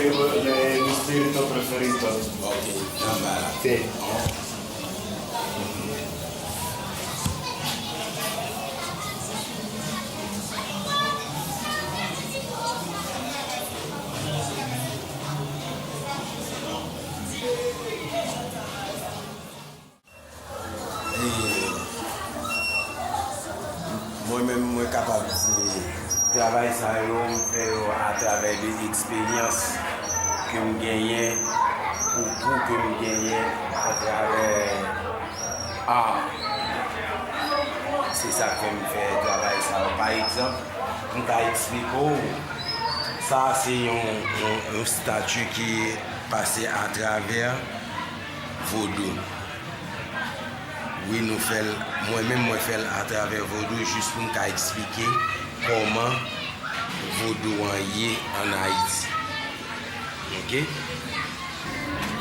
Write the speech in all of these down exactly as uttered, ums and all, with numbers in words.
Le, mi estilito preferito. Ok, danbala. Sì. E mwen menm, mwen kapab di, travay sa yo, m fè yo atravè de eksperyans ke m genyen, konkou ke m genyen atravè art. Se sa k fè m fè travay sa yo. Pa egzanp, m ka eksplike w, sa se yon, yon, yon stati ki pase atravè vodou. Wi, nou fè l, mwen menm, mwen fè l atravè vodou, jis pou m ka eksplike kòman vodou an ye ann Ayiti. Ok?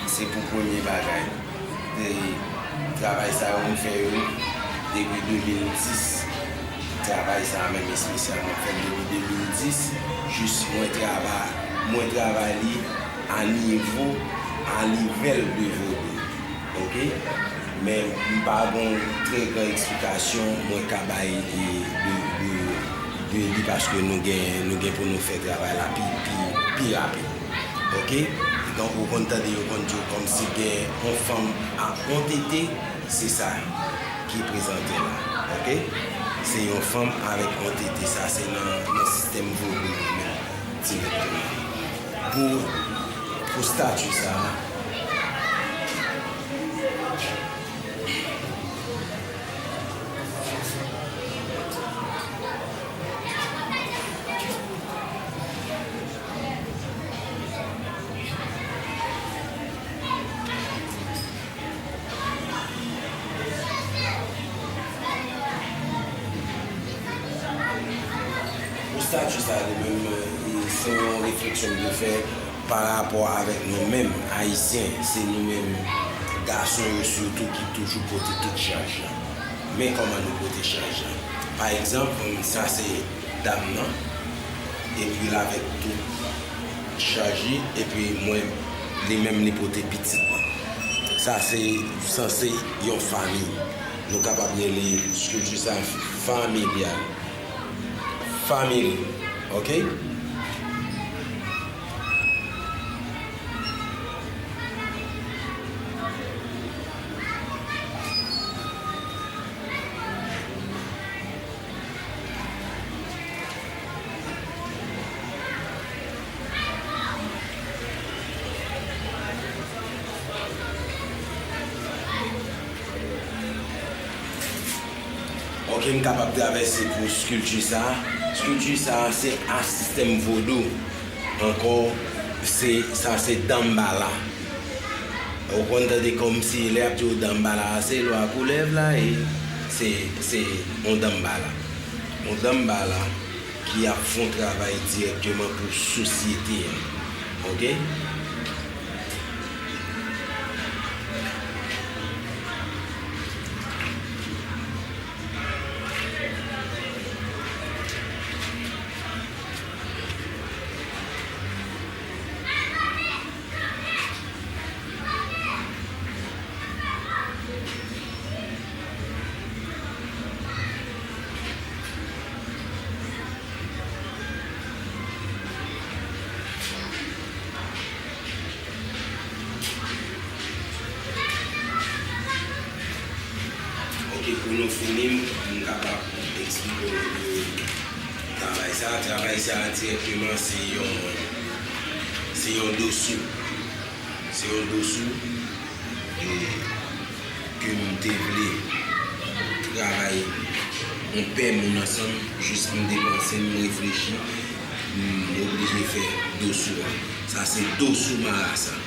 Se pou premye bagay. E travay sa yo, m fè yo depi de mil dis. Travay sa a menm espesyalman, m fè l depi de mil dis. Jis mwen travay, mwen travay li a nivo, a nivel de vodou. Ok? Men m pa gon trè gran eksplikasyon mwen ka bay de, de, de, de li, paske nou gen, nou gen pou nou fè travay la pi, pi, pi rapid. Ok? Donk, ou konn tande yo konn di w kòmsi gen yon fanm ak yon tete, se sa ki prezante la. Ok? Se yon fanm avèk yon tete, sa se nan, nan sistèm vodou yo menm, dirèkteman. Pou, pou stati sa a, pou stati sa a li menm, e, se yon refleksyon m te fè pa rapò avèk nou menm, Ayisyen. Se nou menm, gason yo sitou, ki toujou pote tout chaj la. Men kòman nou pote chaj la. Pa egzanp, sa se dam nan, epi l avèk tout chaj li, epi mwen, li menm li pote pitit mwen. Sa se sanse yon fanmi. Nou kapab rele estrikti sa familyal. Family, ok? Ok, m kapab travèse pou skilti sa a. Skilti sa a, se a sistèm vodou. Ankò, se, sa se danbala. Ou konn tande kòmsi lè y ap di w danbala a, se lwa koulèv la ye. Se, se yon danbala. Yon danbala ki ap fè yon travay dirèkteman pou sosyete an. Ok? Ok, pou nou fini, m kapab eksplike w de travay sa. Travay sa a dirèkteman se yon, se yon dosou. Se yon dosou, e, ke m te vle travay yon pè moun ansanm, jis m te panse, m reflechi, m oblije fè dosou a. Sa se dosou marasa.